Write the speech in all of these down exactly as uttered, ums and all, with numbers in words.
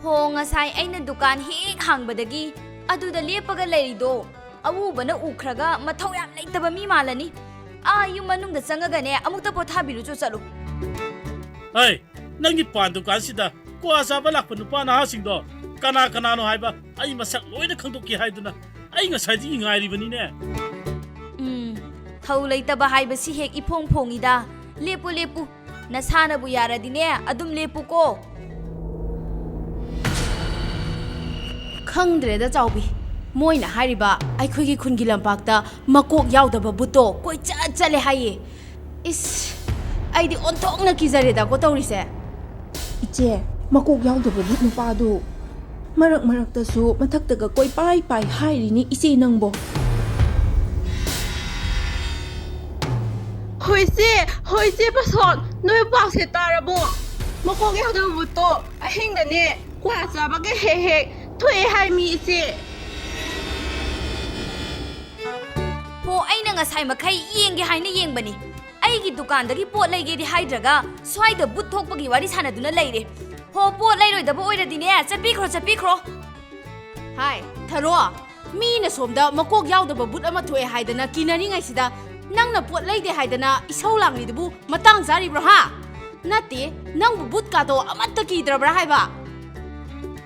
ꯍꯣ, ꯉꯁꯥꯏ ꯑꯩꯅ ꯗꯨꯀꯥꯟ ꯍꯦꯛ ꯍꯥꯡꯕꯗꯒꯤ ꯑꯗꯨꯗ ꯂꯦꯞꯄꯒ ꯂꯩꯔꯤꯗꯣ ꯑꯎꯕꯅ ꯎꯈ꯭ꯔꯒ ꯃꯊꯧ ꯌꯥꯝ ꯂꯩꯇꯕ ꯃꯤ ꯃꯥꯜꯂꯅꯤ꯫ ꯑꯥ, ꯌꯨꯝ ꯃꯅꯨꯡꯗ ꯆꯪꯉꯒꯅꯦ ꯑꯃꯨꯛꯇ ꯄꯣꯊꯥꯕꯤꯔꯨꯆꯣ, ꯆꯠꯂꯨ꯫ ꯑꯩ, ꯅꯪꯒꯤ ꯄꯥꯟ ꯗꯨꯀꯥꯟꯁꯤꯗ ꯀ꯭ꯋꯥ ꯆꯥꯕ ꯂꯥꯛꯄ ꯅꯨꯄꯥ ꯅꯍꯥꯁꯤꯡꯗꯣ ꯀꯅꯥ ꯀꯅꯥꯅꯣ ꯍꯥꯏꯕ ꯑꯩ ꯃꯁꯛ ꯂꯣꯏꯅ ꯈꯪꯗꯣꯛꯀꯦ ꯍꯥꯏꯗꯨꯅ ꯑꯩ ꯉꯁꯥꯏꯗꯒꯤ ꯉꯥꯏꯔꯤꯕꯅꯤꯅꯦ꯫ ꯎꯝ, ꯊꯧ ꯂꯩꯇꯕ ꯍꯥꯏꯕꯁꯤ ꯍꯦꯛ ꯏꯐꯣꯡ ꯐꯣꯡꯉꯤꯗ꯫ ꯂꯦꯞꯄꯨ, ꯂꯦꯞꯄꯨ꯫ ꯅꯁꯥꯅꯕꯨ ꯌꯥꯔꯗꯤꯅꯦ, ꯑꯗꯨꯝ ꯂꯦꯞꯄꯨꯀꯣ꯫ ꯈꯪꯗ꯭ꯔꯦꯗ, ꯆꯥꯎꯕꯤ꯫ ꯃꯣꯏꯅ ꯍꯥꯏꯔꯤꯕ ꯑꯩꯈꯣꯏꯒꯤ ꯈꯨꯟꯒꯤ ꯂꯝꯄꯥꯛꯇ ꯃꯀꯣꯛ ꯌꯥꯎꯗꯕ ꯕꯨꯠꯇꯣ ꯀꯣꯏꯆꯠ ꯆꯠꯂꯦ ꯍꯥꯏꯌꯦ꯫ ꯏꯁ, ꯑꯩꯗꯤ ꯑꯣꯟꯊꯣꯛꯅ ꯀꯤꯖꯔꯦꯗꯀꯣ ꯇꯧꯔꯤꯁꯦ꯫ ꯏꯆꯦ, ꯃꯀꯣꯛ ꯌꯥꯎꯗꯕ ꯕꯨꯠ ꯅꯨꯄꯥꯗꯨ ꯃꯔꯛ ꯃꯔꯛꯇꯁꯨ ꯃꯊꯛꯇꯒ ꯀꯣꯏꯄꯥꯏ ꯄꯥꯏ ꯍꯥꯏꯔꯤꯅꯤ ꯏꯆꯦ ꯅꯪꯕꯣ꯫ ꯍꯣꯏ ꯏꯆꯦ, ꯍꯣꯏ ꯏꯆꯦ ꯄꯥꯁꯣꯟ, ꯅꯣꯏ ꯄꯥꯎꯁꯦ ꯇꯥꯔꯕꯣ? ꯃꯀꯣꯛ ꯌꯥꯎꯗꯕ ꯕꯨꯠꯇꯣ ꯑꯍꯤꯡꯗꯅꯦ ꯀ꯭ꯋꯥ ꯆꯥꯕꯒ ꯍꯦꯛ ꯍꯦꯛ ꯊꯣꯛꯑꯦ ꯍꯥꯏ ꯃꯤ ꯏꯆꯦ꯫ ꯍꯣ, ꯑꯩꯅ ꯉꯁꯥꯏ ꯃꯈꯩ ꯌꯦꯡꯒꯦ ꯍꯥꯏꯅ ꯌꯦꯡꯕꯅꯤ꯫ ꯑꯩꯒꯤ ꯗꯨꯀꯥꯟꯗꯒꯤ ꯄꯣꯠ ꯂꯩꯒꯦꯗꯤ ꯍꯥꯏꯗ꯭ꯔꯒ ꯁ꯭ꯋꯥꯏꯗ ꯕꯨꯠ ꯊꯣꯛꯄꯒꯤ ꯋꯥꯔꯤ ꯁꯥꯟꯅꯗꯨꯅ ꯂꯩꯔꯦ꯫ ꯍꯣ, ꯄꯣꯠ ꯂꯩꯔꯣꯏꯗꯕ ꯑꯣꯏꯔꯗꯤꯅꯦ, ꯆꯠꯄꯤꯈ꯭ꯔꯣ, ꯆꯠꯄꯤꯈ꯭ꯔꯣ꯫ ꯍꯥꯏ, ꯊꯔꯣ, ꯃꯤꯅ ꯁꯣꯝꯗ ꯃꯀꯣꯛ ꯌꯥꯎꯗꯕ ꯕꯨꯠ ꯑꯃ ꯊꯣꯛꯑꯦ ꯍꯥꯏꯗꯅ ꯀꯤꯅꯔꯤꯉꯩꯁꯤꯗ ꯅꯪꯅ ꯄꯣꯠ ꯂꯩꯗꯦ ꯍꯥꯏꯗꯅ ꯏꯁꯧ ꯂꯥꯡꯂꯤꯗꯨꯕꯨ ꯃꯇꯥꯡ ꯆꯥꯔꯤꯕ꯭ꯔꯣ ꯍꯥ? ꯅꯠꯇꯦ, ꯅꯪꯕꯨ ꯕꯨꯠꯀꯥꯗꯣ ꯑꯃꯠꯇ ꯀꯤꯗ꯭ꯔꯕ꯭ꯔꯥ ꯍꯥꯏꯕ?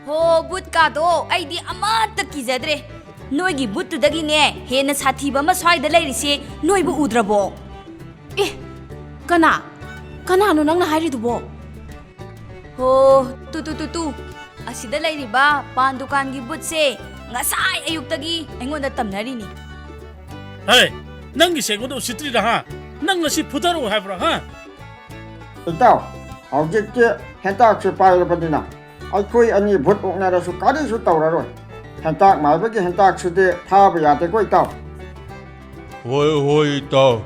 ꯍꯣ, ꯕꯨꯠꯀꯥꯗꯣ ꯑꯩꯗꯤ ꯑꯃꯠꯇ ꯀꯤꯖꯗ꯭ꯔꯦ꯫ ꯅꯣꯏꯒꯤ ꯕꯨꯠꯇꯨꯗꯒꯤꯅꯦ ꯍꯦꯟꯅ ꯁꯥꯊꯤꯕ ꯑꯃ ꯁ꯭ꯋꯥꯏꯗ ꯂꯩꯔꯤꯁꯦ ꯅꯣꯏꯕꯨ ꯎꯗ꯭ꯔꯕꯣ? ꯑꯦ, ꯀꯅꯥ? ꯀꯅꯥꯅꯣ ꯅꯪꯅ ꯍꯥꯏꯔꯤꯗꯨꯕꯣ? ꯍꯣ, ꯇꯨ, ꯇꯨ, ꯇꯨ, ꯇꯨ꯫ ꯑꯁꯤꯗ ꯂꯩꯔꯤꯕ ꯄꯥꯟ ꯗꯨꯀꯥꯟꯒꯤ ꯕꯨꯠꯁꯦ ꯉꯁꯥꯏ ꯑꯌꯨꯛꯇꯒꯤ ꯑꯩꯉꯣꯟꯗ ꯇꯝꯅꯔꯤꯅꯤ꯫ ꯍꯦ, ꯅꯪꯒꯤꯁꯦ ꯑꯩꯉꯣꯟꯗ ꯎꯁꯤꯠꯇ꯭ꯔꯤꯔꯥ, ꯍꯥ? ꯅꯪ ꯉꯁꯤ ꯐꯨꯊꯔꯛꯑꯣ ꯍꯥꯏꯕ꯭ꯔꯥ, ꯍꯥ? ꯏꯇꯥꯎ, ꯍꯧꯖꯤꯛꯇꯤ ꯍꯦꯟꯇꯥꯛꯁꯦ ꯄꯥꯏꯔꯕꯅꯤꯅ ꯑꯩꯈꯣꯏ ꯑꯅꯤ ꯚꯨꯠ ꯑꯣꯛꯅꯔꯁꯨ ꯀꯔꯤꯁꯨ ꯇꯧꯔꯔꯣꯏ꯫ ꯍꯦꯟꯇꯥꯛ ꯃꯥꯏꯕꯒꯤ ꯍꯦꯟꯇꯥꯛꯁꯤꯗꯤ ꯊꯥꯕ ꯌꯥꯗꯦꯀꯣ, ꯏꯇꯥꯎ꯫ ꯍꯣꯏ, ꯍꯣꯏ, ꯏꯇꯥꯎ꯫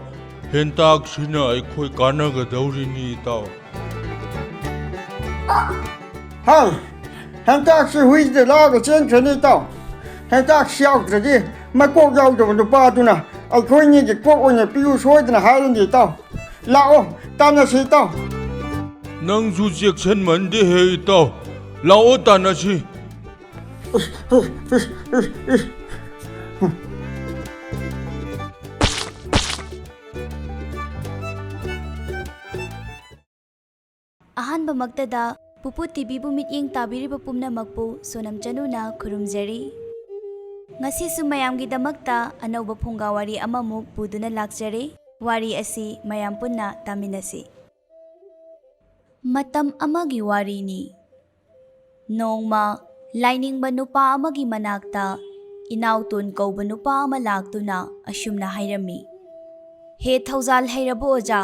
ꯍꯦꯟꯇꯥꯛꯁꯤꯅ ꯑꯩꯈꯣꯏ ꯀꯥꯟꯅꯒꯗꯧꯔꯤꯅꯤ, ꯏꯇꯥꯎ꯫ ꯍꯥꯏ, ꯍꯦꯟꯇꯥꯛꯁꯤ ꯍꯨꯏꯗ ꯂꯥꯛꯑꯒ ꯆꯦꯟꯈ꯭ꯔꯅꯤ, ꯏꯇꯥꯎ꯫ ꯍꯦꯟꯇꯥꯛꯁꯤ ꯌꯥꯎꯗ꯭ꯔꯗꯤ ꯃꯀꯣꯛ ꯌꯥꯎꯗꯕ ꯅꯨꯄꯥꯗꯨꯅ ꯑꯩꯈꯣꯏꯅꯤꯒꯤ ꯀꯣꯛ ꯑꯣꯏꯅ ꯄꯤꯌꯨ ꯁꯣꯏꯗꯅ ꯍꯥꯏꯔꯅꯤ, ꯏꯇꯥꯎ꯫ ꯂꯥꯛꯑꯣ, ꯇꯥꯟꯅꯁꯤ, ꯏꯇꯥꯎ꯫ ꯅꯪꯁꯨ ꯆꯦꯛꯁꯟꯃꯟꯗꯦꯍꯦ, ꯏꯇꯥꯎ꯫ ꯂꯥꯛꯑꯣ ꯇꯥꯟꯅꯁꯤ꯫ ꯑꯍꯥꯟꯕꯃꯛꯇꯗ ꯄꯨꯄꯨ ꯇꯤꯚꯤꯕꯨ ꯃꯤꯠꯌꯦꯡ ꯇꯥꯕꯤꯔꯤꯕ ꯄꯨꯝꯅꯃꯛꯄꯨ ꯁꯣꯅꯝ ꯆꯅꯨꯅ ꯈꯨꯔꯨꯝꯖꯔꯤ꯫ ꯉꯁꯤꯁꯨ ꯃꯌꯥꯝꯒꯤꯗꯃꯛꯇ ꯑꯅꯧꯕ ꯐꯨꯡꯒꯥ ꯋꯥꯔꯤ ꯑꯃꯃꯨꯛ ꯄꯨꯗꯨꯅ ꯂꯥꯛꯆꯔꯦ꯫ ꯋꯥꯔꯤ ꯑꯁꯤ ꯃꯌꯥꯝ ꯄꯨꯟꯅ ꯇꯥꯃꯤꯟꯅꯁꯤ꯫ ꯃꯇꯝ ꯑꯃꯒꯤ ꯋꯥꯔꯤꯅꯤ꯫ ꯅꯣꯡꯃ ꯂꯥꯏꯅꯤꯡꯕ ꯅꯨꯄꯥ ꯑꯃꯒꯤ ꯃꯅꯥꯛꯇ ꯏꯅꯥꯎꯇꯣꯟ ꯀꯧꯕ ꯅꯨꯄꯥ ꯑꯃ ꯂꯥꯛꯇꯨꯅ ꯑꯁꯨꯝꯅ ꯍꯥꯏꯔꯝꯃꯤ, "ꯍꯦ ꯊꯧꯖꯥꯜ ꯍꯩꯔꯕ ꯑꯣꯖꯥ,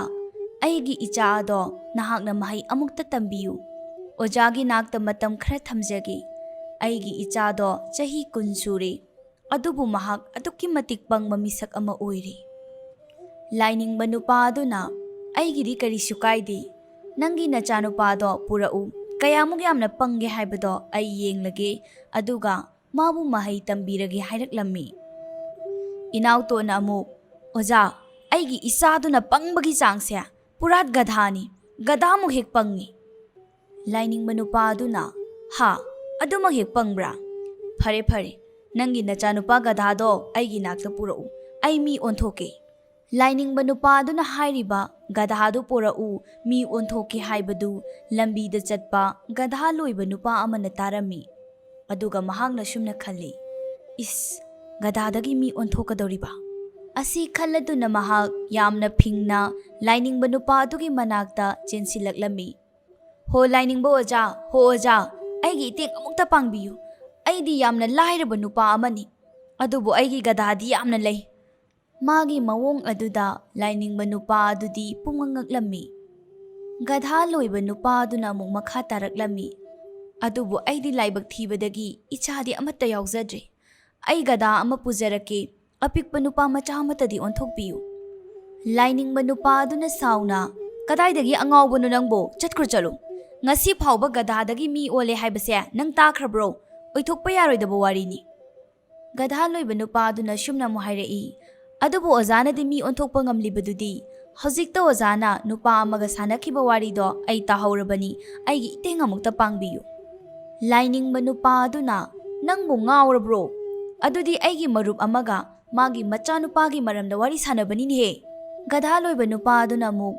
ꯑꯩꯒꯤ ꯏꯆꯥ ꯑꯗꯣ ꯅꯍꯥꯛꯅ ꯃꯍꯩ ꯑꯃꯨꯛꯇ ꯇꯝꯕꯤꯌꯨ꯫ ꯑꯣꯖꯥꯒꯤ ꯅꯥꯛꯇ ꯃꯇꯝ ꯈꯔ ꯊꯝꯖꯒꯦ꯫ ꯑꯩꯒꯤ ꯏꯆꯥꯗꯣ ꯆꯍꯤ ꯀꯨꯟ ꯁꯨꯔꯦ꯫ ꯑꯗꯨꯕꯨ ꯃꯍꯥꯛ ꯑꯗꯨꯛꯀꯤ ꯃꯇꯤꯛ ꯄꯪꯕ ꯃꯤꯁꯛ ꯑꯃ ꯑꯣꯏꯔꯤ꯫" ꯂꯥꯏꯅꯤꯡꯕ ꯅꯨꯄꯥ ꯑꯗꯨꯅ, "ꯑꯩꯒꯤꯗꯤ ꯀꯔꯤꯁꯨ ꯀꯥꯏꯗꯦ꯫ ꯅꯪꯒꯤ ꯅꯆꯥꯅꯨꯄꯥꯗꯣ ꯄꯨꯔꯛꯎ꯫ ꯀꯌꯥꯃꯨꯛ ꯌꯥꯝꯅ ꯄꯪꯒꯦ ꯍꯥꯏꯕꯗꯣ ꯑꯩ ꯌꯦꯡꯂꯒꯦ, ꯑꯗꯨꯒ ꯃꯥꯕꯨ ꯃꯍꯩ ꯇꯝꯕꯤꯔꯒꯦ" ꯍꯥꯏꯔꯛꯂꯝꯃꯤ꯫ ꯏꯅꯥꯎꯇꯣꯟꯅ ꯑꯃꯨꯛ, "ꯑꯣꯖꯥ, ꯑꯩꯒꯤ ꯏꯆꯥꯗꯨꯅ ꯄꯪꯕꯒꯤ ꯆꯥꯡꯁꯦ ꯄꯨꯔꯥ ꯒꯙꯥꯅꯤ꯫ ꯒꯙꯥꯃꯨꯛ ꯍꯦꯛ ꯄꯪꯉꯤ꯫" ꯂꯥꯏꯅꯤꯡꯕ ꯅꯨꯄꯥ ꯑꯗꯨꯅ, "ꯍꯥ? ꯑꯗꯨꯃꯛ ꯍꯦꯛ ꯄꯪꯕ꯭ꯔꯥ? ꯐꯔꯦ, ꯐꯔꯦ, ꯅꯪꯒꯤ ꯅꯆꯥꯅꯨꯄꯥ ꯒꯙꯥꯗꯣ ꯑꯩꯒꯤ ꯅꯥꯛꯇ ꯄꯨꯔꯛꯎ꯫ ꯑꯩ ꯃꯤ ꯑꯣꯟꯊꯣꯛꯀꯦ꯫" ꯂꯥꯏꯅꯤꯡꯕ ꯅꯨꯄꯥ ꯑꯗꯨꯅ ꯍꯥꯏꯔꯤꯕ "ꯒꯙꯥꯗꯨ ꯄꯨꯔꯛꯎ, ꯃꯤ ꯑꯣꯟꯊꯣꯛꯀꯦ" ꯍꯥꯏꯕꯗꯨ ꯂꯝꯕꯤꯗ ꯆꯠꯄ ꯒꯙꯥ ꯂꯣꯏꯕ ꯅꯨꯄꯥ ꯑꯃꯅ ꯇꯥꯔꯝꯃꯤ꯫ ꯑꯗꯨꯒ ꯃꯍꯥꯛꯅ ꯁꯨꯝꯅ ꯈꯜꯂꯤ, "ꯏꯁ, ꯒꯙꯥꯗꯒꯤ ꯃꯤ ꯑꯣꯟꯊꯣꯛꯀꯗꯧꯔꯤꯕ?" ꯑꯁꯤ ꯈꯜꯂꯗꯨꯅ ꯃꯍꯥꯛ ꯌꯥꯝꯅ ꯐꯤꯡꯅ ꯂꯥꯏꯅꯤꯡꯕ ꯅꯨꯄꯥ ꯑꯗꯨꯒꯤ ꯃꯅꯥꯛꯇ ꯆꯦꯟꯁꯤꯜꯂꯛꯂꯝꯃꯤ꯫ "ꯍꯣ ꯂꯥꯏꯅꯤꯡꯕ ꯑꯣꯖꯥ, ꯍꯣ ꯑꯣꯖꯥ, ꯑꯩꯒꯤ ꯏꯇꯦꯡ ꯑꯃꯨꯛꯇ ꯄꯥꯡꯕꯤꯌꯨ꯫ ꯑꯩꯗꯤ ꯌꯥꯝꯅ ꯂꯥꯏꯔꯕ ꯅꯨꯄꯥ ꯑꯃꯅꯤ, ꯑꯗꯨꯕꯨ ꯑꯩꯒꯤ ꯒꯙꯥꯗꯤ ꯌꯥꯝꯅ ꯂꯩ꯫" ꯃꯥꯒꯤ ꯃꯑꯣꯡ ꯑꯗꯨꯗ ꯂꯥꯏꯅꯤꯡꯕ ꯅꯨꯄꯥ ꯑꯗꯨꯗꯤ ꯄꯨꯡꯉꯛ ꯉꯛꯂꯝꯃꯤ꯫ ꯒꯙꯥ ꯂꯣꯏꯕ ꯅꯨꯄꯥ ꯑꯗꯨꯅ ꯑꯃꯨꯛ ꯃꯈꯥ ꯇꯥꯔꯛꯂꯝꯃꯤ, "ꯑꯗꯨꯕꯨ ꯑꯩꯗꯤ ꯂꯥꯏꯕꯛ ꯊꯤꯕꯗꯒꯤ ꯏꯆꯥꯗꯤ ꯑꯃꯠꯇ ꯌꯥꯎꯖꯗ꯭ꯔꯦ꯫ ꯑꯩ ꯒꯙꯥ ꯑꯃ ꯄꯨꯖꯔꯛꯀꯦ, ꯑꯄꯤꯛꯄ ꯅꯨꯄꯥ ꯃꯆꯥ ꯑꯃꯠꯇꯗꯤ ꯑꯣꯟꯊꯣꯛꯄꯤꯌꯨ꯫" ꯂꯥꯏꯅꯤꯡꯕ ꯅꯨꯄꯥ ꯑꯗꯨꯅ ꯁꯥꯎꯅ, "ꯀꯗꯥꯏꯗꯒꯤ ꯑꯉꯥꯎꯕꯅꯣ ꯅꯪꯕꯣ? ꯆꯠꯈ꯭ꯔꯣ, ꯆꯠꯂꯣ꯫ ꯉꯁꯤ ꯐꯥꯎꯕ ꯒꯙꯥꯗꯒꯤ ꯃꯤ ꯑꯣꯜꯂꯦ ꯍꯥꯏꯕꯁꯦ ꯅꯪ ꯇꯥꯈ꯭ꯔꯕ꯭ꯔꯣ? ꯑꯣꯏꯊꯣꯛꯄ ꯌꯥꯔꯣꯏꯗꯕ ꯋꯥꯔꯤꯅꯤ꯫" ꯒꯙꯥ ꯂꯣꯏꯕ ꯅꯨꯄꯥ ꯑꯗꯨꯅ ꯁꯨꯝꯅ ꯑꯃꯨꯛ ꯍꯥꯏꯔꯛꯏ, "ꯑꯗꯨꯕꯨ ꯑꯣꯖꯥꯅꯗꯤ ꯃꯤ ꯑꯣꯟꯊꯣꯛꯄ ꯉꯝꯂꯤꯕꯗꯨꯗꯤ? ꯍꯧꯖꯤꯛꯇ ꯑꯣꯖꯥꯅ ꯅꯨꯄꯥ ꯑꯃꯒ ꯁꯥꯟꯅꯈꯤꯕ ꯋꯥꯔꯤꯗꯣ ꯑꯩ ꯇꯥꯍꯧꯔꯕꯅꯤ꯫ ꯑꯩꯒꯤ ꯏꯇꯦꯡ ꯑꯃꯨꯛꯇ ꯄꯥꯡꯕꯤꯌꯨ꯫" ꯂꯥꯏꯅꯤꯡꯕ ꯅꯨꯄꯥ ꯑꯗꯨꯅ, "ꯅꯪꯕꯨ ꯉꯥꯎꯔꯕ꯭ꯔꯣ? ꯑꯗꯨꯗꯤ ꯑꯩꯒꯤ ꯃꯔꯨꯞ ꯑꯃꯒ ꯃꯥꯒꯤ ꯃꯆꯥꯅꯨꯄꯥꯒꯤ ꯃꯔꯝꯗ ꯋꯥꯔꯤ ꯁꯥꯟꯅꯕꯅꯤꯅꯦꯍꯦ!" ꯒꯙꯥ ꯂꯣꯏꯕ ꯅꯨꯄꯥ ꯑꯗꯨꯅ ꯑꯃꯨꯛ,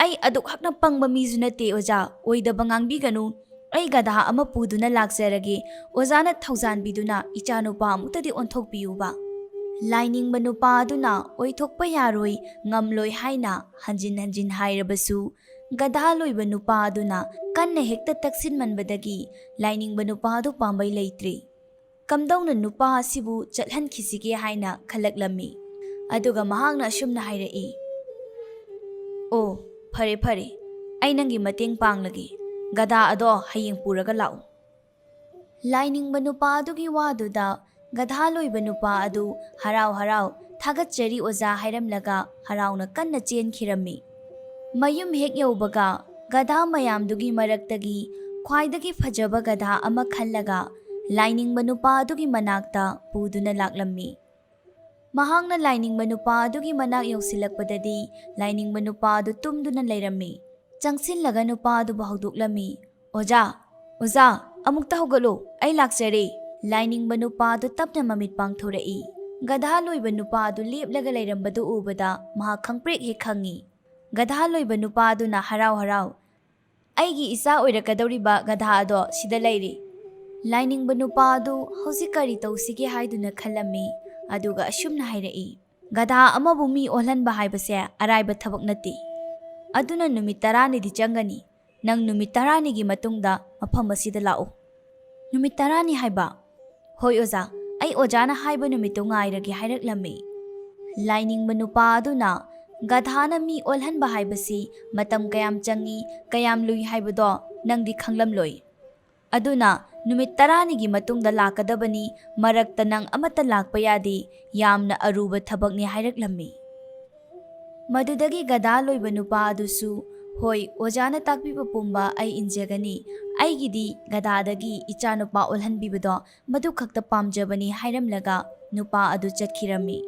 "ꯑꯩ ꯑꯗꯨꯛ ꯍꯛꯅ ꯄꯪꯕ ꯃꯤꯁꯨ ꯅꯠꯇꯦ ꯑꯣꯖꯥ, ꯑꯣꯏꯗꯕ ꯉꯥꯡꯕꯤꯒꯅꯨ꯫ ꯑꯩ ꯒꯙꯥ ꯑꯃ ꯄꯨꯗꯨꯅ ꯂꯥꯛꯆꯔꯒꯦ, ꯑꯣꯖꯥꯅ ꯊꯧꯖꯥꯟꯕꯤꯗꯨꯅ ꯏꯆꯥꯅꯨꯄꯥ ꯑꯃꯨꯛꯇꯗꯤ ꯑꯣꯟꯊꯣꯛꯄꯤꯌꯨꯕ꯫" ꯂꯥꯏꯅꯤꯡꯕ ꯅꯨꯄꯥ ꯑꯗꯨꯅ ꯑꯣꯏꯊꯣꯛꯄ ꯌꯥꯔꯣꯏ, ꯉꯝꯂꯣꯏ ꯍꯥꯏꯅ ꯍꯟꯖꯤꯟ ꯍꯟꯖꯤꯟ ꯍꯥꯏꯔꯕꯁꯨ, ꯒꯙꯥ ꯂꯣꯏꯕ ꯅꯨꯄꯥ ꯑꯗꯨꯅ ꯀꯟꯅ ꯍꯦꯛꯇ ꯇꯛꯁꯤꯟꯃꯟꯕꯗꯒꯤ ꯂꯥꯏꯅꯤꯡꯕ ꯅꯨꯄꯥ ꯑꯗꯨ ꯄꯥꯝꯕꯩ ꯂꯩꯇ꯭ꯔꯦ꯫ ꯀꯝꯗꯧꯅ ꯅꯨꯄꯥ ꯑꯁꯤꯕꯨ ꯆꯠꯍꯟꯈꯤꯁꯤꯒꯦ ꯍꯥꯏꯅ ꯈꯜꯂꯛꯂꯝꯃꯤ꯫ ꯑꯗꯨꯒ ꯃꯍꯥꯛꯅ ꯑꯁꯨꯝꯅ ꯍꯥꯏꯔꯛꯏ, "ꯑꯣ, ꯐꯔꯦ ꯐꯔꯦ, ꯑꯩ ꯅꯪꯒꯤ ꯃꯇꯦꯡ ꯄꯥꯡꯂꯒꯦ꯫ ꯒꯙꯥ ꯑꯗꯣ ꯍꯌꯦꯡ ꯄꯨꯔꯒ ꯂꯥꯛꯎ꯫" ꯂꯥꯏꯅꯤꯡꯕ ꯅꯨꯄꯥ ꯑꯗꯨꯒꯤ ꯋꯥꯗꯨꯗ ꯒꯙꯥ ꯂꯣꯏꯕ ꯅꯨꯄꯥ ꯑꯗꯨ ꯍꯔꯥꯎ ꯍꯔꯥꯎ "ꯊꯥꯒꯠꯆꯔꯤ ꯑꯣꯖꯥ" ꯍꯥꯏꯔꯝꯂꯒ ꯍꯔꯥꯎꯅ ꯀꯟꯅ ꯆꯦꯟꯈꯤꯔꯝꯃꯤ꯫ ꯃꯌꯨꯝ ꯍꯦꯛ ꯌꯧꯕꯒ ꯒꯙꯥ ꯃꯌꯥꯝꯗꯨꯒꯤ ꯃꯔꯛꯇꯒꯤ ꯈ꯭ꯋꯥꯏꯗꯒꯤ ꯐꯖꯕ ꯒꯙꯥ ꯑꯃ ꯈꯜꯂꯒ ꯂꯥꯏꯅꯤꯡꯕ ꯅꯨꯄꯥ ꯑꯗꯨꯒꯤ ꯃꯅꯥꯛꯇ ꯄꯨꯗꯨꯅ ꯂꯥꯛꯂꯝꯃꯤ꯫ ꯃꯍꯥꯛꯅ ꯂꯥꯏꯅꯤꯡꯕ ꯅꯨꯄꯥ ꯑꯗꯨꯒꯤ ꯃꯅꯥꯛ ꯌꯧꯁꯤꯜꯂꯛꯄꯗꯗꯤ ꯂꯥꯏꯅꯤꯡꯕ ꯅꯨꯄꯥ ꯑꯗꯨ ꯇꯨꯝꯗꯨꯅ ꯂꯩꯔꯝꯃꯤ꯫ ꯆꯪꯁꯤꯜꯂꯒ ꯅꯨꯄꯥ ꯑꯗꯨꯕꯨ ꯍꯧꯗꯣꯛꯂꯝꯃꯤ꯫ "ꯑꯣꯖꯥ, ꯑꯣꯖꯥ, ꯑꯃꯨꯛꯇ ꯍꯧꯒꯠꯂꯨ, ꯑꯩ ꯂꯥꯛꯆꯔꯦ꯫" ꯂꯥꯏꯅꯤꯡꯕ ꯅꯨꯄꯥ ꯑꯗꯨ ꯇꯞꯅ ꯃꯃꯤꯠ ꯄꯥꯡꯊꯣꯔꯛꯏ꯫ ꯒꯙꯥ ꯂꯣꯏꯕ ꯅꯨꯄꯥ ꯑꯗꯨ ꯂꯦꯞꯂꯒ ꯂꯩꯔꯝꯕꯗꯨ ꯎꯕꯗ ꯃꯍꯥꯛ ꯈꯪꯄ꯭ꯔꯦꯛ ꯍꯦꯛ ꯈꯪꯉꯤ꯫ ꯒꯙꯥ ꯂꯣꯏꯕ ꯅꯨꯄꯥ ꯑꯗꯨꯅ ꯍꯔꯥꯎ ꯍꯔꯥꯎ, "ꯑꯩꯒꯤ ꯏꯆꯥ ꯑꯣꯏꯔꯛꯀꯗꯧꯔꯤꯕ ꯒꯙꯥ ꯑꯗꯣ ꯁꯤꯗ ꯂꯩꯔꯦ꯫" ꯂꯥꯏꯅꯤꯡꯕ ꯅꯨꯄꯥ ꯑꯗꯨ ꯍꯧꯖꯤꯛ ꯀꯔꯤ ꯇꯧꯁꯤꯒꯦ ꯍꯥꯏꯗꯨꯅ ꯈꯜꯂꯝꯃꯤ꯫ ꯑꯗꯨꯒ ꯑꯁꯨꯝꯅ ꯍꯥꯏꯔꯛꯏ, "ꯒꯙꯥ ꯑꯃꯕꯨ ꯃꯤ ꯑꯣꯜꯍꯟꯕ ꯍꯥꯏꯕꯁꯦ ꯑꯔꯥꯏꯕ ꯊꯕꯛ ꯅꯠꯇꯦ꯫ ꯑꯗꯨꯅ ꯅꯨꯃꯤꯠ ꯇꯔꯥꯅꯤꯗꯤ ꯆꯪꯒꯅꯤ꯫ ꯅꯪ ꯅꯨꯃꯤꯠ ꯇꯔꯥꯅꯤꯒꯤ ꯃꯇꯨꯡꯗ ꯃꯐꯝ ꯑꯁꯤꯗ ꯂꯥꯛꯎ꯫" "ꯅꯨꯃꯤꯠ ꯇꯔꯥꯅꯤ ꯍꯥꯏꯕ?" "ꯍꯣꯏ ꯑꯣꯖꯥ, ꯑꯩ ꯑꯣꯖꯥꯅ ꯍꯥꯏꯕ ꯅꯨꯃꯤꯠꯇꯨ ꯉꯥꯏꯔꯒꯦ" ꯍꯥꯏꯔꯛꯂꯝꯃꯤ꯫ ꯂꯥꯏꯅꯤꯡꯕ ꯅꯨꯄꯥ ꯑꯗꯨꯅ, "ꯒꯙꯥꯅ ꯃꯤ ꯑꯣꯜꯍꯟꯕ ꯍꯥꯏꯕꯁꯤ ꯃꯇꯝ ꯀꯌꯥꯝ ꯆꯪꯏ, ꯀꯌꯥꯝ ꯂꯨꯏ ꯍꯥꯏꯕꯗꯣ ꯅꯪꯗꯤ ꯈꯪꯂꯝꯂꯣꯏ꯫ ꯑꯗꯨꯅ ꯅꯨꯃꯤꯠ ꯇꯔꯥꯅꯤꯒꯤ ꯃꯇꯨꯡꯗ ꯂꯥꯛꯀꯗꯕꯅꯤ, ꯃꯔꯛꯇ ꯅꯪ ꯑꯃꯠꯇ ꯂꯥꯛꯄ ꯌꯥꯗꯦ, ꯌꯥꯝꯅ ꯑꯔꯨꯕ ꯊꯕꯛꯅꯤ" ꯍꯥꯏꯔꯛꯂꯝꯃꯤ꯫ ꯃꯗꯨꯗꯒꯤ ꯒꯙꯥ ꯂꯣꯏꯕ ꯅꯨꯄꯥ ꯑꯗꯨꯁꯨ, "ꯍꯣꯏ, ꯑꯣꯖꯥꯅ ꯇꯥꯛꯄꯤꯕ ꯄꯨꯝꯕ ꯑꯩ ꯏꯟꯖꯒꯅꯤ꯫ ꯑꯩꯒꯤꯗꯤ ꯒꯙꯥꯗꯒꯤ ꯏꯆꯥꯅꯨꯄꯥ ꯑꯣꯜꯍꯟꯕꯤꯕꯗꯣ ꯃꯗꯨ ꯈꯛꯇ ꯄꯥꯝꯖꯕꯅꯤ" ꯍꯥꯏꯔꯝꯂꯒ ꯅꯨꯄꯥ ꯑꯗꯨ ꯆꯠꯈꯤꯔꯝꯃꯤ꯫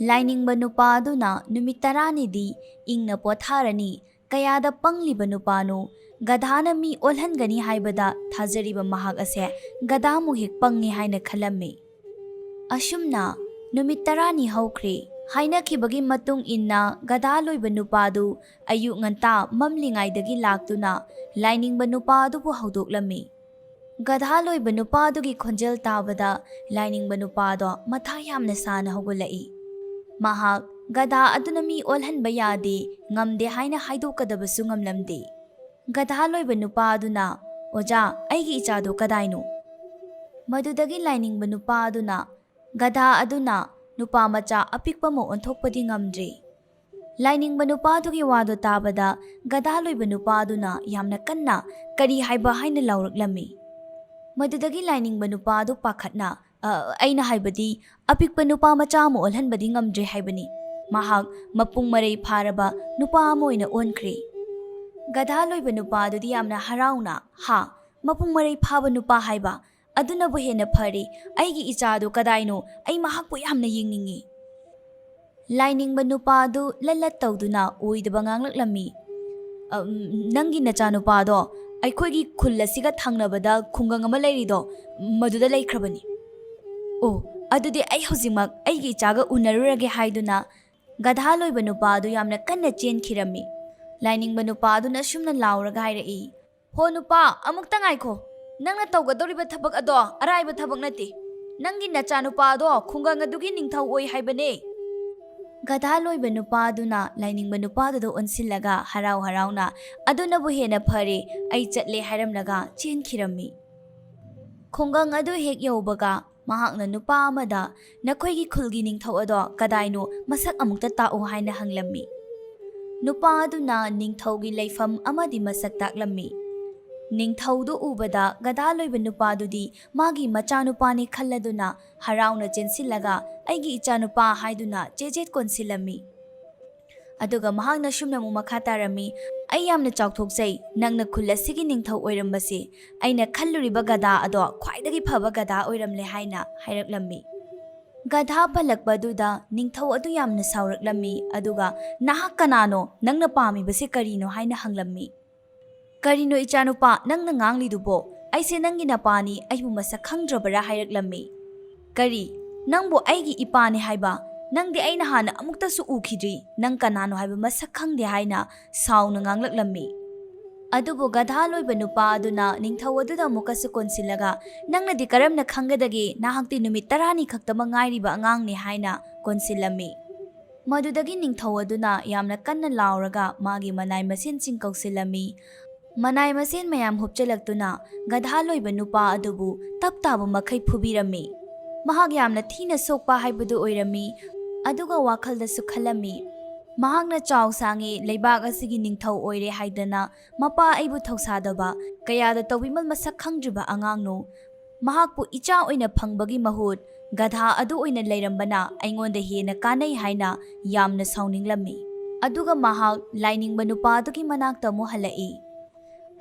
ꯂꯥꯏꯅꯤꯡꯕ ꯅꯨꯄꯥ ꯑꯗꯨꯅ ꯅꯨꯃꯤꯠ ꯇꯔꯥꯅꯤꯗꯤ ꯏꯪꯅ ꯄꯣꯊꯥꯔꯅꯤ, ꯀꯌꯥꯗ ꯄꯪꯂꯤꯕ ꯅꯨꯄꯥꯅꯣ! ꯒꯙꯥꯅ ꯃꯤ ꯑꯣꯜꯍꯟꯒꯅꯤ ꯍꯥꯏꯕꯗ ꯊꯥꯖꯔꯤꯕ ꯃꯍꯥꯛ ꯑꯁꯦ ꯒꯙꯥꯃꯨꯛ ꯍꯦꯛ ꯄꯪꯉꯤ ꯍꯥꯏꯅ ꯈꯜꯂꯝꯃꯤ꯫ ꯑꯁꯨꯝꯅ ꯅꯨꯃꯤꯠ ꯇꯔꯥꯅꯤ ꯍꯧꯈ꯭ꯔꯦ꯫ ꯍꯥꯏꯅꯈꯤꯕꯒꯤ ꯃꯇꯨꯡ ꯏꯟꯅ ꯒꯙꯥ ꯂꯣꯏꯕ ꯅꯨꯄꯥꯗꯨ ꯑꯌꯨꯛ ꯉꯟꯇꯥ ꯃꯝꯂꯤꯉꯩꯗꯒꯤ ꯂꯥꯛꯇꯨꯅ ꯂꯥꯏꯅꯤꯡꯕ ꯅꯨꯄꯥ ꯑꯗꯨꯕꯨ ꯍꯧꯗꯣꯛꯂꯝꯃꯤ꯫ ꯒꯙꯥ ꯂꯣꯏꯕ ꯅꯨꯄꯥꯗꯨꯒꯤ ꯈꯣꯟꯖꯦꯜ ꯇꯥꯕꯗ ꯂꯥꯏꯅꯤꯡꯕ ꯅꯨꯄꯥꯗꯣ ꯃꯊꯥ ꯌꯥꯝꯅ ꯁꯥꯅ ꯍꯧꯒꯠꯂꯛꯏ꯫ ꯃꯍꯥꯛ ꯒꯙꯥ ꯑꯗꯨꯅ ꯃꯤ ꯑꯣꯜꯍꯟꯕ ꯌꯥꯗꯦ, ꯉꯝꯗꯦ ꯍꯥꯏꯅ ꯍꯥꯏꯗꯣꯛꯀꯗꯕꯁꯨ ꯉꯝꯂꯝꯗꯦ꯫ ꯒꯙꯥ ꯂꯣꯏꯕ ꯅꯨꯄꯥ ꯑꯗꯨꯅ, "ꯑꯣꯖꯥ, ꯑꯩꯒꯤ ꯏꯆꯥꯗꯨ ꯀꯗꯥꯏꯅꯣ?" ꯃꯗꯨꯗꯒꯤ ꯂꯥꯏꯅꯤꯡꯕ ꯅꯨꯄꯥ ꯑꯗꯨꯅ, "ꯒꯙꯥ ꯑꯗꯨꯅ ꯅꯨꯄꯥ ꯃꯆꯥ ꯑꯄꯤꯛꯄ ꯑꯃ ꯑꯣꯟꯊꯣꯛꯄꯗꯤ ꯉꯝꯗ꯭ꯔꯤ꯫" ꯂꯥꯏꯅꯤꯡꯕ ꯅꯨꯄꯥꯗꯨꯒꯤ ꯋꯥꯗꯨ ꯇꯥꯕꯗ ꯒꯙꯥ ꯂꯣꯏꯕ ꯅꯨꯄꯥꯗꯨꯅ ꯌꯥꯝꯅ ꯀꯟꯅ "ꯀꯔꯤ ꯍꯥꯏꯕ?" ꯍꯥꯏꯅ ꯂꯥꯎꯔꯛꯂꯝꯃꯤ꯫ ꯃꯗꯨꯗꯒꯤ ꯂꯥꯏꯅꯤꯡꯕ ꯅꯨꯄꯥꯗꯨ ꯄꯥꯈꯠꯅ, "ꯑ, ꯑꯩꯅ ꯍꯥꯏꯕꯗꯤ ꯑꯄꯤꯛꯄ ꯅꯨꯄꯥ ꯃꯆꯥ ꯑꯃ ꯑꯣꯜꯍꯟꯕꯗꯤ ꯉꯝꯗ꯭ꯔꯦ ꯍꯥꯏꯕꯅꯤ꯫ ꯃꯍꯥꯛ ꯃꯄꯨꯡ ꯃꯔꯩ ꯐꯥꯔꯕ ꯅꯨꯄꯥ ꯑꯃ ꯑꯣꯏꯅ ꯑꯣꯟꯈ꯭ꯔꯦ꯫" ꯒꯙꯥ ꯂꯣꯏꯕ ꯅꯨꯄꯥꯗꯨꯗꯤ ꯌꯥꯝꯅ ꯍꯔꯥꯎꯅ, "ꯍꯥ, ꯃꯄꯨꯡ ꯃꯔꯩ ꯐꯥꯕ ꯅꯨꯄꯥ ꯍꯥꯏꯕ? ꯑꯗꯨꯅꯕꯨ ꯍꯦꯟꯅ ꯐꯔꯦ꯫ ꯑꯩꯒꯤ ꯏꯆꯥꯗꯨ ꯀꯗꯥꯏꯅꯣ? ꯑꯩ ꯃꯍꯥꯛꯄꯨ ꯌꯥꯝꯅ ꯌꯦꯡꯅꯤꯡꯏ꯫" ꯂꯥꯏꯅꯤꯡꯕ ꯅꯨꯄꯥꯗꯨ ꯂꯠ ꯂꯠ ꯇꯧꯗꯨꯅ ꯑꯣꯏꯗꯕ ꯉꯥꯡꯂꯛꯂꯝꯃꯤ꯫ "ꯑ, ꯎꯝ, ꯅꯪꯒꯤ ꯅꯆꯥꯅꯨꯄꯥꯗꯣ ꯑꯩꯈꯣꯏꯒꯤ ꯈꯨꯜ ꯑꯁꯤꯒ ꯊꯪꯅꯕꯗ ꯈꯨꯡꯒꯪ ꯑꯃ ꯂꯩꯔꯤꯗꯣ, ꯃꯗꯨꯗ ꯂꯩꯈ꯭ꯔꯕꯅꯤ꯫" "ꯑꯣ, ꯑꯗꯨꯗꯤ ꯑꯩ ꯍꯧꯖꯤꯛꯃꯛ ꯑꯩꯒꯤ ꯏꯆꯥꯒ ꯎꯅꯔꯨꯔꯒꯦ," ꯍꯥꯏꯗꯨꯅ ꯒꯙꯥ ꯂꯣꯏꯕ ꯅꯨꯄꯥꯗꯨ ꯌꯥꯝꯅ ꯀꯟꯅ ꯆꯦꯟꯈꯤꯔꯝꯃꯤ꯫ ꯂꯥꯏꯅꯤꯡꯕ ꯅꯨꯄꯥꯗꯨꯅ ꯁꯨꯝꯅ ꯂꯥꯎꯔꯒ ꯍꯥꯏꯔꯛꯏ, "ꯍꯣ ꯅꯨꯄꯥ, ꯑꯃꯨꯛꯇ ꯉꯥꯏꯈꯣ꯫ ꯅꯪꯅ ꯇꯧꯒꯗꯧꯔꯤꯕ ꯊꯕꯛ ꯑꯗꯣ ꯑꯔꯥꯏꯕ ꯊꯕꯛ ꯅꯠꯇꯦ꯫ ꯅꯪꯒꯤ ꯅꯆꯥꯅꯨꯄꯥ ꯑꯗꯣ ꯈꯨꯡꯒꯪ ꯑꯗꯨꯒꯤ ꯅꯤꯡꯊꯧ ꯑꯣꯏ ꯍꯥꯏꯕꯅꯦ꯫" ꯒꯙꯥ ꯂꯣꯏꯕ ꯅꯨꯄꯥꯗꯨꯅ ꯂꯥꯏꯅꯤꯡꯕ ꯅꯨꯄꯥꯗꯨꯗ ꯑꯣꯟꯁꯤꯜꯂꯒ ꯍꯔꯥꯎ ꯍꯔꯥꯎꯅ, "ꯑꯗꯨꯅꯕꯨ ꯍꯦꯟꯅ ꯐꯔꯦ, ꯑꯩ ꯆꯠꯂꯦ," ꯍꯥꯏꯔꯝꯂꯒ ꯆꯦꯟꯈꯤꯔꯝꯃꯤ꯫ ꯈꯨꯡꯒꯪ ꯑꯗꯨ ꯍꯦꯛ ꯌꯧꯕꯒ ꯃꯍꯥꯛꯅ ꯅꯨꯄꯥ ꯑꯃꯗ, "ꯅꯈꯣꯏꯒꯤ ꯈꯨꯜꯒꯤ ꯅꯤꯡꯊꯧ ꯑꯗꯣ ꯀꯗꯥꯏꯅꯣ? ꯃꯁꯛ ꯑꯃꯨꯛꯇ ꯇꯥꯛꯎ," ꯍꯥꯏꯅ ꯍꯪꯂꯝꯃꯤ꯫ ꯅꯨꯄꯥ ꯑꯗꯨꯅ ꯅꯤꯡꯊꯧꯒꯤ ꯂꯩꯐꯝ ꯑꯃꯗꯤ ꯃꯁꯛ ꯇꯥꯛꯂꯝꯃꯤ꯫ ꯅꯤꯡꯊꯧꯗꯨ ꯎꯕꯗ ꯒꯙꯥ ꯂꯣꯏꯕ ꯅꯨꯄꯥꯗꯨꯗꯤ ꯃꯥꯒꯤ ꯃꯆꯥꯅꯨꯄꯥꯅꯤ ꯈꯜꯂꯗꯨꯅ ꯍꯔꯥꯎꯅ ꯆꯦꯟꯁꯤꯜꯂꯒ, "ꯑꯩꯒꯤ ꯏꯆꯥꯅꯨꯄꯥ" ꯍꯥꯏꯗꯨꯅ ꯆꯦꯖꯦꯠ ꯀꯣꯟꯁꯤꯜꯂꯝꯃꯤ꯫ ꯑꯗꯨꯒ ꯃꯍꯥꯛꯅ ꯁꯨꯝꯅ ꯑꯃꯨꯛ ꯃꯈꯥ ꯇꯥꯔꯝꯃꯤ, "ꯑꯩ ꯌꯥꯝꯅ ꯆꯥꯎꯊꯣꯛꯆꯩ, ꯅꯪꯅ ꯈꯨꯜ ꯑꯁꯤꯒꯤ ꯅꯤꯡꯊꯧ ꯑꯣꯏꯔꯝꯕꯁꯦ꯫ ꯑꯩꯅ ꯈꯜꯂꯨꯔꯤꯕ ꯒꯙꯥ ꯑꯗꯣ ꯈ꯭ꯋꯥꯏꯗꯒꯤ ꯐꯕ ꯒꯙꯥ ꯑꯣꯏꯔꯝꯂꯦ," ꯍꯥꯏꯅ ꯍꯥꯏꯔꯛꯂꯝꯃꯤ꯫ ꯒꯙꯥ ꯄꯜꯂꯛꯄꯗꯨꯗ ꯅꯤꯡꯊꯧ ꯑꯗꯨ ꯌꯥꯝꯅ ꯁꯥꯎꯔꯛꯂꯝꯃꯤ, ꯑꯗꯨꯒ "ꯅꯍꯥꯛ ꯀꯅꯥꯅꯣ? ꯅꯪꯅ ꯄꯥꯝꯃꯤꯕꯁꯦ ꯀꯔꯤꯅꯣ?" ꯍꯥꯏꯅ ꯍꯪꯂꯝꯃꯤ꯫ "ꯀꯔꯤꯅꯣ ꯏꯆꯥꯅꯨꯄꯥ, ꯅꯪꯅ ꯉꯥꯡꯂꯤꯗꯨꯕꯣ? ꯑꯩꯁꯦ ꯅꯪꯒꯤ ꯅꯄꯥꯅꯤ, ꯑꯩꯕꯨ ꯃꯁꯛ ꯈꯪꯗ꯭ꯔꯕꯔꯥ?" ꯍꯥꯏꯔꯛꯂꯝꯃꯤ꯫ "ꯀꯔꯤ? ꯅꯪꯕꯨ ꯑꯩꯒꯤ ꯏꯄꯥꯅꯤ ꯍꯥꯏꯕ? ꯅꯪꯗꯤ ꯑꯩꯅ ꯍꯥꯟꯅ ꯑꯃꯨꯛꯇꯁꯨ ꯎꯈꯤꯗ꯭ꯔꯤ, ꯅꯪ ꯀꯅꯥꯅꯣ ꯍꯥꯏꯕ ꯃꯁꯛ ꯈꯪꯗꯦ" ꯍꯥꯏꯅ ꯁꯥꯎꯅ ꯉꯥꯡꯂꯛꯂꯝꯃꯤ꯫ ꯑꯗꯨꯕꯨ ꯒꯙꯥ ꯂꯣꯏꯕ ꯅꯨꯄꯥ ꯑꯗꯨꯅ ꯅꯤꯡꯊꯧ ꯑꯗꯨꯗ ꯑꯃꯨꯛꯀꯁꯨ ꯀꯣꯟꯁꯤꯜꯂꯒ, "ꯅꯪꯅꯗꯤ ꯀꯔꯝꯅ ꯈꯪꯒꯗꯒꯦ? ꯅꯍꯥꯛꯇꯤ ꯅꯨꯃꯤꯠ ꯇꯔꯥꯅꯤ ꯈꯛꯇꯃꯛ ꯉꯥꯏꯔꯤꯕ ꯑꯉꯥꯡꯅꯤ" ꯍꯥꯏꯅ ꯀꯣꯟꯁꯤꯜꯂꯝꯃꯤ꯫ ꯃꯗꯨꯗꯒꯤ ꯅꯤꯡꯊꯧ ꯑꯗꯨꯅ ꯌꯥꯝꯅ ꯀꯟꯅ ꯂꯥꯎꯔꯒ ꯃꯥꯒꯤ ꯃꯅꯥꯏ ꯃꯁꯤꯟꯁꯤꯡ ꯀꯧꯁꯤꯜꯂꯝꯃꯤ꯫ ꯃꯅꯥꯏ ꯃꯁꯤꯟ ꯃꯌꯥꯝ ꯍꯨꯞꯆꯜꯂꯛꯇꯨꯅ ꯒꯙꯥ ꯂꯣꯏꯕ ꯅꯨꯄꯥ ꯑꯗꯨꯕꯨ ꯇꯞ ꯇꯥꯕ ꯃꯈꯩ ꯐꯨꯕꯤꯔꯝꯃꯤ꯫ ꯃꯍꯥꯛ ꯌꯥꯝꯅ ꯊꯤꯅ ꯁꯣꯛꯄ ꯍꯥꯏꯕꯗꯨ ꯑꯣꯏꯔꯝꯃꯤ, ꯑꯗꯨꯒ ꯋꯥꯈꯜꯗꯁꯨ ꯈꯜꯂꯝꯃꯤ, "ꯃꯍꯥꯛꯅ ꯆꯥꯎ ꯁꯥꯡꯉꯦ, ꯂꯩꯕꯥꯛ ꯑꯁꯤꯒꯤ ꯅꯤꯡꯊꯧ ꯑꯣꯏꯔꯦ ꯍꯥꯏꯗꯅ ꯃꯄꯥ ꯑꯩꯕꯨ ꯊꯧꯁꯥꯗꯕ, ꯀꯌꯥꯗ ꯇꯧꯕꯤꯃꯜ ꯃꯁꯛ ꯈꯪꯗ꯭ꯔꯤꯕ ꯑꯉꯥꯡꯅꯣ꯫ ꯃꯍꯥꯛꯄꯨ ꯏꯆꯥ ꯑꯣꯏꯅ ꯐꯪꯕꯒꯤ ꯃꯍꯨꯠ ꯒꯙꯥ ꯑꯗꯨ ꯑꯣꯏꯅ ꯂꯩꯔꯝꯕꯅ ꯑꯩꯉꯣꯟꯗ ꯍꯦꯟꯅ ꯀꯥꯟꯅꯩ" ꯍꯥꯏꯅ ꯌꯥꯝꯅ ꯁꯥꯎꯅꯤꯡꯂꯝꯃꯤ꯫ ꯑꯗꯨꯒ ꯃꯍꯥꯛ ꯂꯥꯏꯅꯤꯡꯕ ꯅꯨꯄꯥ ꯑꯗꯨꯒꯤ ꯃꯅꯥꯛꯇ ꯑꯃꯨꯛ ꯍꯜꯂꯛꯏ꯫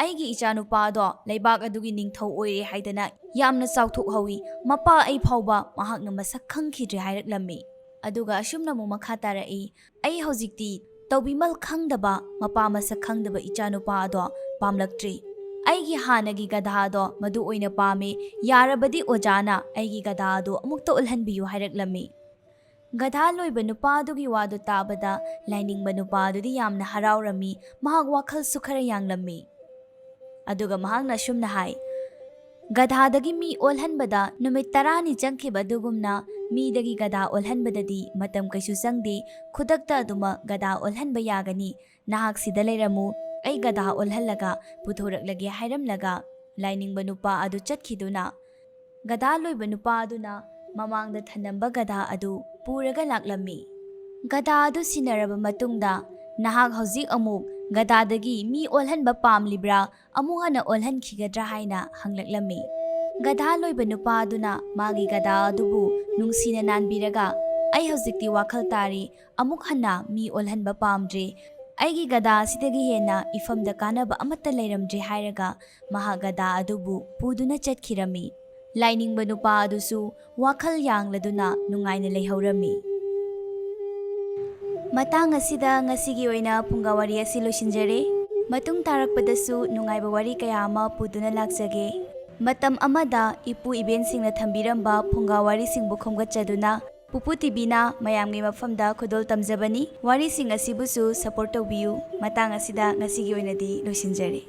"ꯑꯩꯒꯤ ꯏꯆꯥꯅꯨꯄꯥ ꯑꯗꯣ ꯂꯩꯕꯥꯛ ꯑꯗꯨꯒꯤ ꯅꯤꯡꯊꯧ ꯑꯣꯏꯔꯦ ꯍꯥꯏꯗꯅ ꯌꯥꯝꯅ ꯆꯥꯎꯊꯣꯛꯍꯧꯏ꯫ ꯃꯄꯥ ꯑꯩ ꯐꯥꯎꯕ ꯃꯍꯥꯛꯅ ꯃꯁꯛ ꯈꯪꯈꯤꯗ꯭ꯔꯦ" ꯍꯥꯏꯔꯛꯂꯝꯃꯤ꯫ ꯑꯗꯨꯒ ꯑꯁꯨꯝꯅ ꯑꯃꯨꯛ ꯃꯈꯥ ꯇꯥꯔꯛꯏ, "ꯑꯩ ꯍꯧꯖꯤꯛꯇꯤ ꯇꯧꯕꯤꯃꯜ ꯈꯪꯗꯕ, ꯃꯄꯥ ꯃꯁꯛ ꯈꯪꯗꯕ ꯏꯆꯥꯅꯨꯄꯥ ꯑꯗꯣ ꯄꯥꯝꯂꯛꯇ꯭ꯔꯦ꯫ ꯑꯩꯒꯤ ꯍꯥꯟꯅꯒꯤ ꯒꯙꯥ ꯑꯗꯣ ꯃꯗꯨ ꯑꯣꯏꯅ ꯄꯥꯝꯃꯤ꯫ ꯌꯥꯔꯕꯗꯤ ꯑꯣꯖꯥꯅ ꯑꯩꯒꯤ ꯒꯙꯥ ꯑꯗꯣ ꯑꯃꯨꯛꯇ ꯑꯣꯜꯍꯟꯕꯤꯌꯨ" ꯍꯥꯏꯔꯛꯂꯝꯃꯤ꯫ ꯒꯙꯥ ꯂꯣꯏꯕ ꯅꯨꯄꯥ ꯑꯗꯨꯒꯤ ꯋꯥꯗꯨ ꯇꯥꯕꯗ ꯂꯥꯏꯅꯤꯡꯕ ꯅꯨꯄꯥ ꯑꯗꯨꯗꯤ ꯌꯥꯝꯅ ꯍꯔꯥꯎꯔꯝꯃꯤ, ꯃꯍꯥꯛ ꯋꯥꯈꯜꯁꯨ ꯈꯔ ꯌꯥꯡꯂꯝꯃꯤ꯫ ꯑꯗꯨꯒ ꯃꯍꯥꯛꯅ ꯑꯁꯨꯝꯅ ꯍꯥꯏ, "ꯒꯙꯥꯗꯒꯤ ꯃꯤ ꯑꯣꯜꯍꯟꯕꯗ ꯅꯨꯃꯤꯠ ꯇꯔꯥꯅꯤ ꯆꯪꯈꯤꯕ ꯑꯗꯨꯒꯨꯝꯅ ꯃꯤꯗꯒꯤ ꯒꯙꯥ ꯑꯣꯜꯍꯟꯕꯗꯗꯤ ꯃꯇꯝ ꯀꯩꯁꯨ ꯆꯪꯗꯦ, ꯈꯨꯗꯛꯇ ꯑꯗꯨꯃꯛ ꯒꯙꯥ ꯑꯣꯜꯍꯟꯕ ꯌꯥꯒꯅꯤ꯫ ꯅꯍꯥꯛ ꯁꯤꯗ ꯂꯩꯔꯝꯃꯨ, ꯑꯩ ꯒꯙꯥ ꯑꯣꯜꯍꯜꯂꯒ ꯄꯨꯊꯣꯔꯛꯂꯒꯦ" ꯍꯥꯏꯔꯝꯂꯒ ꯂꯥꯏꯅꯤꯡꯕ ꯅꯨꯄꯥ ꯑꯗꯨ ꯆꯠꯈꯤꯗꯨꯅ ꯒꯙꯥ ꯂꯣꯏꯕ ꯅꯨꯄꯥ ꯑꯗꯨꯅ ꯃꯃꯥꯡꯗ ꯊꯅꯝꯕ ꯒꯙꯥ ꯑꯗꯨ ꯄꯨꯔꯒ ꯂꯥꯛꯂꯝꯃꯤ꯫ ꯒꯙꯥ ꯑꯗꯨ ꯁꯤꯟꯅꯔꯕ ꯃꯇꯨꯡꯗ, "ꯅꯍꯥꯛ ꯍꯧꯖꯤꯛ ꯑꯃꯨꯛ ꯒꯙꯥꯗꯒꯤ ꯃꯤ ꯑꯣꯜꯍꯟꯕ ꯄꯥꯝꯂꯤꯕ꯭ꯔꯥ? ꯑꯃꯨꯛ ꯍꯟꯅ ꯑꯣꯜꯍꯟꯈꯤꯒꯗ꯭ꯔꯥ?" ꯍꯥꯏꯅ ꯍꯪꯂꯛꯂꯝꯃꯤ꯫ ꯒꯙꯥ ꯂꯣꯏꯕ ꯅꯨꯄꯥ ꯑꯗꯨꯅ ꯃꯥꯒꯤ ꯒꯙꯥ ꯑꯗꯨꯕꯨ ꯅꯨꯡꯁꯤꯅ ꯅꯥꯟꯕꯤꯔꯒ, "ꯑꯩ ꯍꯧꯖꯤꯛꯇꯤ ꯋꯥꯈꯜ ꯇꯥꯔꯦ, ꯑꯃꯨꯛ ꯍꯟꯅ ꯃꯤ ꯑꯣꯜꯍꯟꯕ ꯄꯥꯝꯗ꯭ꯔꯦ꯫ ꯑꯩꯒꯤ ꯒꯙꯥ ꯑꯁꯤꯗꯒꯤ ꯍꯦꯟꯅ ꯏꯐꯝꯗ ꯀꯥꯟꯅꯕ ꯑꯃꯠꯇ ꯂꯩꯔꯝꯗ꯭ꯔꯦ" ꯍꯥꯏꯔꯒ ꯃꯍꯥꯛ ꯒꯙꯥ ꯑꯗꯨꯕꯨ ꯄꯨꯗꯨꯅ ꯆꯠꯈꯤꯔꯝꯃꯤ꯫ ꯂꯥꯏꯅꯤꯡꯕ ꯅꯨꯄꯥ ꯑꯗꯨꯁꯨ ꯋꯥꯈꯜ ꯌꯥꯡꯂꯗꯨꯅ ꯅꯨꯡꯉꯥꯏꯅ ꯂꯩꯍꯧꯔꯝꯃꯤ꯫ ꯃꯇꯥꯡ ꯑꯁꯤꯗ ꯉꯁꯤꯒꯤ ꯑꯣꯏꯅ ꯐꯨꯡꯒꯥ ꯋꯥꯔꯤ ꯑꯁꯤ ꯂꯣꯏꯁꯤꯟꯖꯔꯦ꯫ ꯃꯇꯨꯡ ꯇꯥꯔꯛꯄꯗꯁꯨ ꯅꯨꯡꯉꯥꯏꯕ ꯋꯥꯔꯤ ꯀꯌꯥ ꯑꯃ ꯄꯨꯗꯨꯅ ꯂꯥꯛꯆꯒꯦ꯫ ꯃꯇꯝ ꯑꯃꯗ ꯏꯄꯨ ꯏꯕꯦꯟꯁꯤꯡꯅ ꯊꯝꯕꯤꯔꯝꯕ ꯐꯨꯡꯒꯥ ꯋꯥꯔꯤꯁꯤꯡꯕꯨ ꯈꯣꯝꯒꯠꯆꯗꯨꯅ ꯄꯨꯄꯨ ꯇꯤꯚꯤꯅ ꯃꯌꯥꯝꯒꯤ ꯃꯐꯝꯗ ꯈꯨꯗꯣꯜ ꯇꯝꯖꯕꯅꯤ꯫ ꯋꯥꯔꯤꯁꯤꯡ ꯑꯁꯤꯕꯨꯁꯨ support ꯇꯧꯕꯤꯌꯨ꯫ ꯃꯇꯥꯡ ꯑꯁꯤꯗ ꯉꯁꯤꯒꯤ ꯑꯣꯏꯅꯗꯤ ꯂꯣꯏꯁꯤꯟꯖꯔꯦ꯫